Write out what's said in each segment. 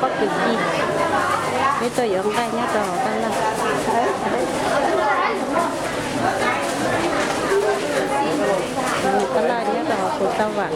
Pob kws ci, peb tuaj yuav nqaij nyob rau hauv tab laj. Tab laj nyob rau hauv kuv tau vam.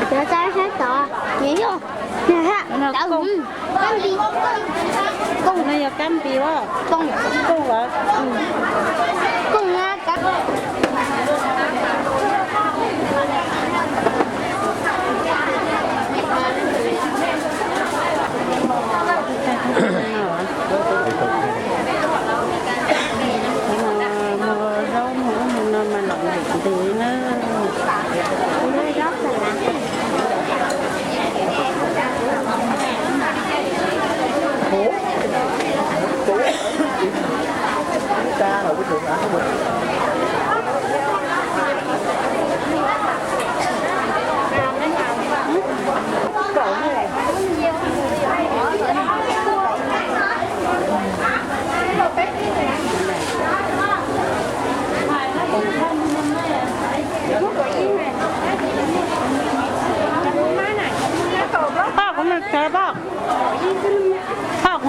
Cov txav sab tod, nws yog kab npis, kab npis, no yog kab npis, kooj, kooj, kooj. Muag zaub muag ub muag no mas los ntev ntev na. Poj, kuv mus tsev poj. Poj, kuv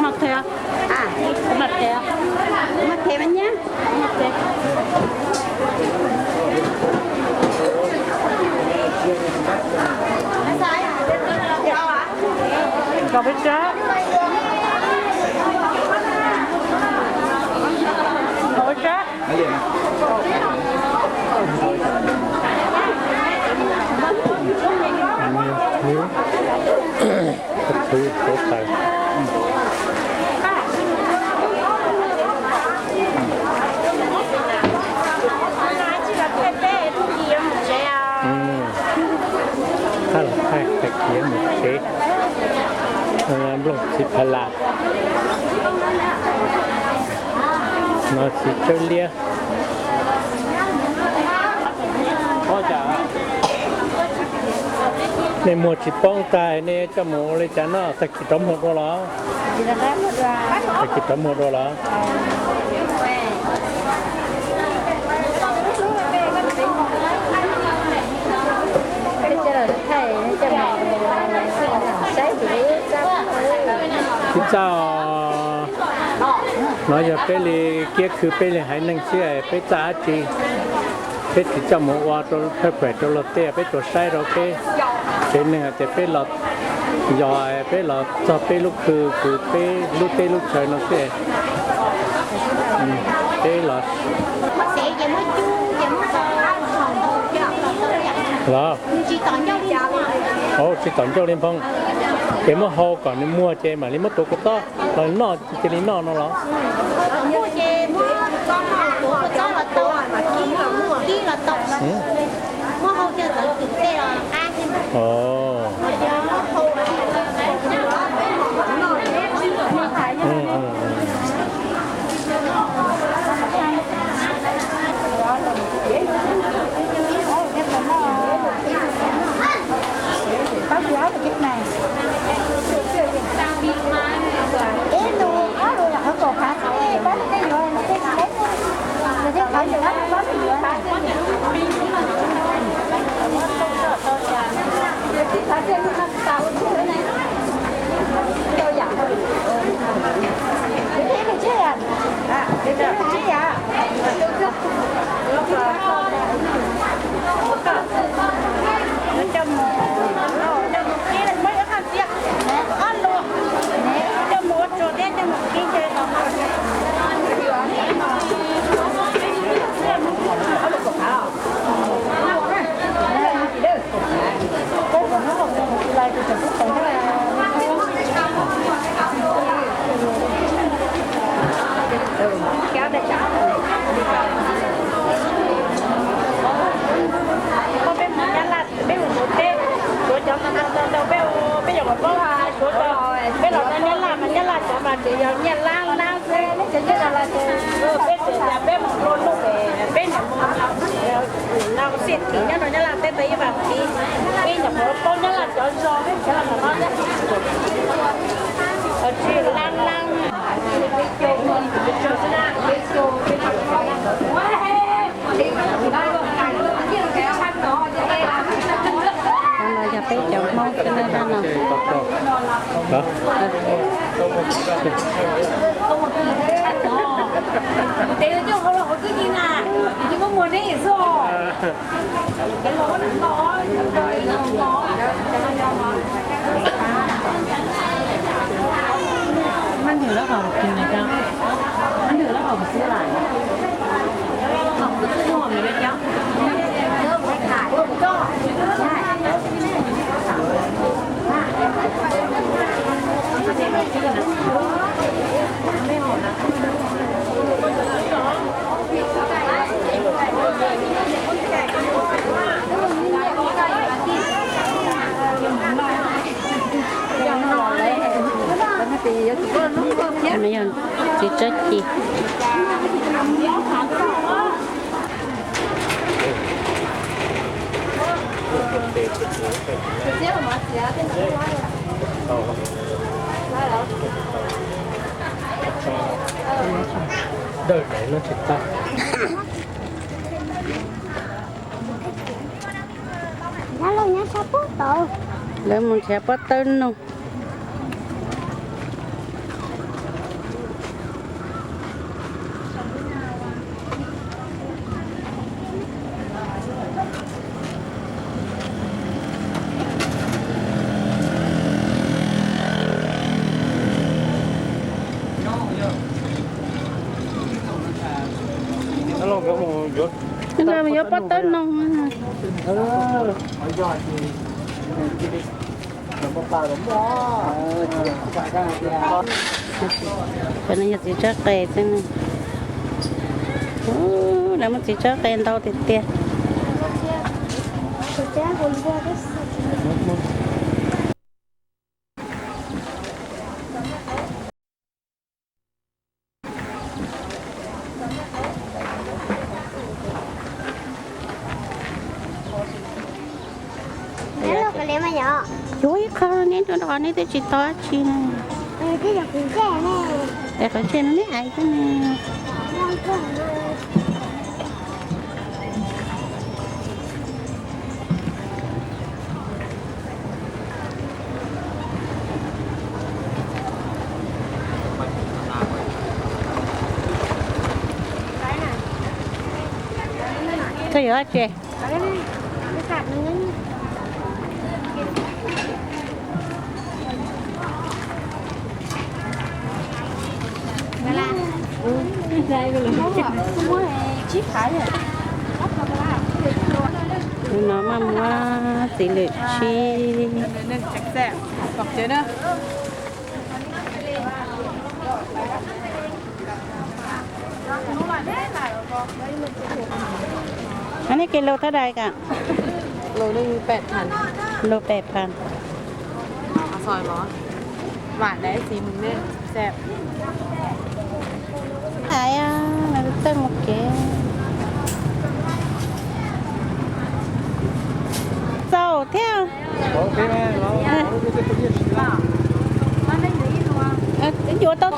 mus tsev. Kuv mus tsev. Kuv mus tsev mas nyab. Los peb sab. Los peb sab. Thaj los thaij tag kis mus tsev. Nplooj txiv pha las, no txiv tsawb liab. Nej muag tsis poob tag nej coj mus ua li cas noj, tag kis rov muag dua los? Tag kis rov muag dua los? Ib txaj os, no yog peb li kiab khw peb li haiv neeg xwb, peb txaj dab tsi peb tsis coj mus ua rau thawj pawg rau luag tej, peb tsuas saib rau peb tsev neeg hais tias peb los, yog peb los txog peb lub khw, peb lub teb lub chaw no xwb. Peb los los, tsis tom ncauj li nphoo, ces muab hau kom nws muag ces mam li muab tuav kua txob los noj, cia li noj no los? Xiam txiv nyob rau Nyab Laj teb ntawd ib vas thiv, ib nyuam qhuav paub Nyab Laj cov zos thiab cov los tom no thiab. Tsis laj laj. Yog peb cov Hmoob xwb na, dab no. Yog txiv tsob ci. Lawv mus nrhiav pob tawb noog. Nkawd mus yuav pob tawb noog. Cov no yog txiv tsob qe xwb na. Lawv muaj txiv tsob qe ntau tiag tiag. Yuav ib qho neb rau qhov neb twb tsis tau dab tsi na. Es qhov tseg no neb ais xwb na. Koj yuav dab tsi? Tus no maj muab txiv lwm tsib. Neb kev lus thaj dais kam? Lus pem pham. Hais, txawj mus kev txaus thiab. Yuav tau.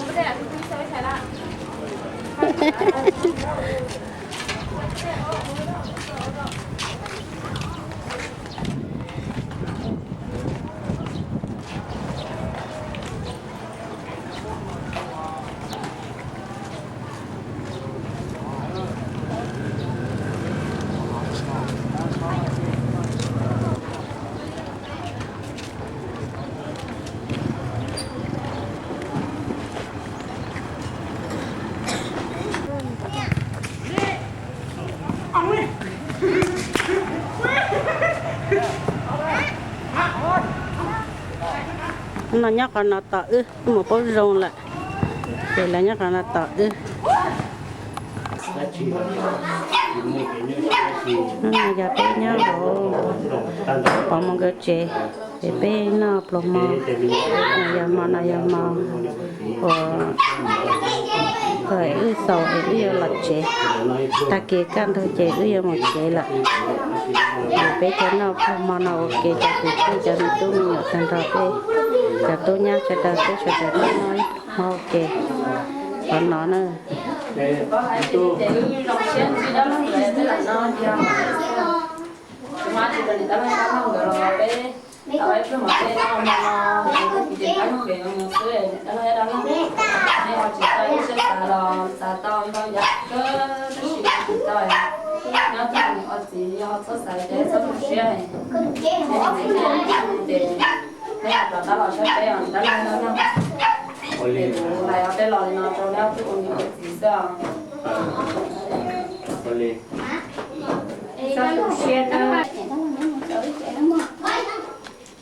No nyob qhov no tos wb, wb mus pub zoo lawm, ces lawv nyob qhov no tos wb. Yog peb nyob hauv, pom mus nkawd tsev, ces peb noj pluas mov, yog mov no yog mov uas Wb xaus es wb yuav los tsev, tag kis kaj ntug ces wb yuav mus tsev lawm. Peb cov noj peb hmo no ua ke, cov kwv tij cov me tub me nyuam tag nrho peb, cov tub nyab sawv daws peb sawv daws noj hmo ua ke qhov no na.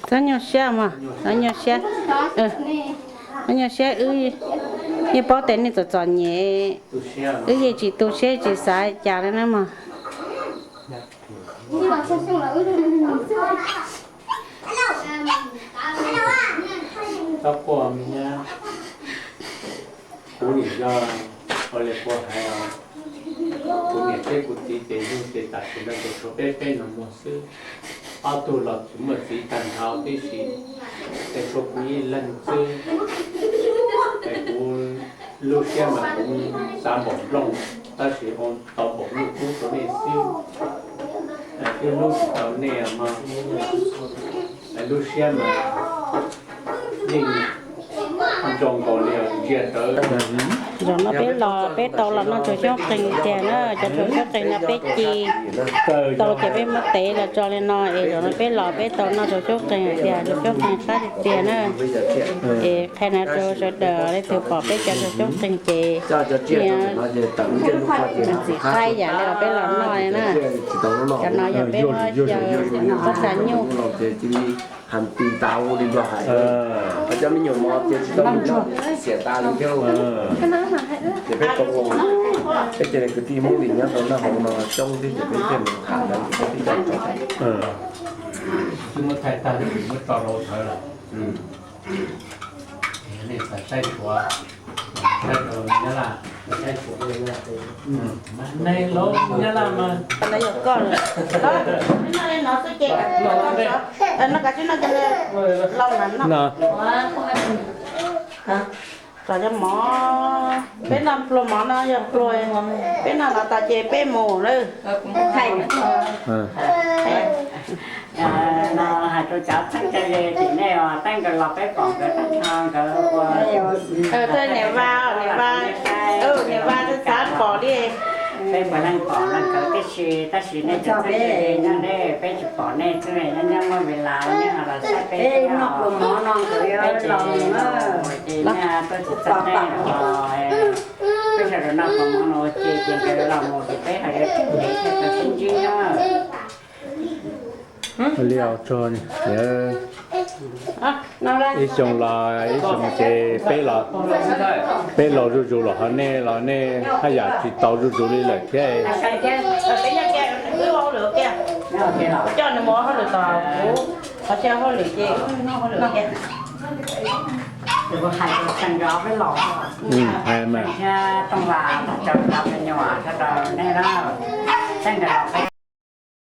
Txhob nyuaj siab mog, txhob nyuaj siab. Txhob nyuaj siab, wb yeej paub tias nej txom txom nyem, wb yeej tsis tu siab tsis xav cas li na mog. Txhob quaj me nyab. Kuv nim yog ua li kuv hais os, kuv niam thiab kuv txiv ces yug ces tam sim no ces tshuav peb peb no muag xwb. Ob tug los tsis muaj txiv tag nrho tib si, ces tshuav kuv ib leeg xwb. Es kuv lub siab mas kuv xav npaum nplooj, tab sis ua tau npaum lub kub rau nej xwb. Twb hlub tsis tau nej mog. Lub siab mas yeej zoo nkaus li ntsia rawv. Zaum no peb los peb tau los noj tsuag xyoob qeeg tiag na, cov tsuag xyoob qeeg no peb ci tau ces peb muab tev los tso li no es zaum no peb los peb tau noj tsuag xyoob qeeg tiag, tsuag xyoob qeeg qab tiag tiag na. Es qhia no rau sawv daws, leej twg pom peb cov tsuag xyoob qeeg ces txim qhab ib yam li uas peb los noj li na. Cov no yog peb muab xyaw pob txha nyuj. Cov me nyuam mos ces tsis tau xiam tas li thiab. Ces peb tau, peb cov kwv tij Hmoob li nyob rau naj hauv no coob thiab ces peb thiaj mus tham lawv peb thiaj coj tso. Twb muab thaij tag, muab tso rau sawv lawm. Nej txawm saib tshuav, saib rau Nyab Laj, saib tshuav, nej lub Nyab Laj mas. Noj li no xwb ces, noj kav tsij noj cov laus mas noj. Txog cov mov, peb noj pluag mov no yog pluag, peb noj no tas ces peb mus lawm. No hais rau cov txheeb ze tim nej os, tej nkawd los peb pom nkawd tag nrho nkawd ua. Niam Vaj, niam Vaj, niam Vaj twb xav pom li. Peb puav leej pom nkawd tib si, tab sis nej cov txheeb ze nyob nej, peb tsis pom nej xwb, nyob nyob muaj vis las nej ho los saib peb noj pluag mov no nkawd yuav los mus ces nej tuaj tsis txog nej os. Peb sawv daws noj pluag mov no ua ke ces nkawd los mus ces peb ho yuav tsum ntev thiaj tau sib ntsib na. Li os, ib xyoo los ib xyoo ces peb los, peb laus zuj zus los ho nej los nej haj yam tsis tau zuj zus li lawm thiab. Hais mas, thiab Tooj Vas, cov me nyuam sawv daws nej na, tej nkawd los peb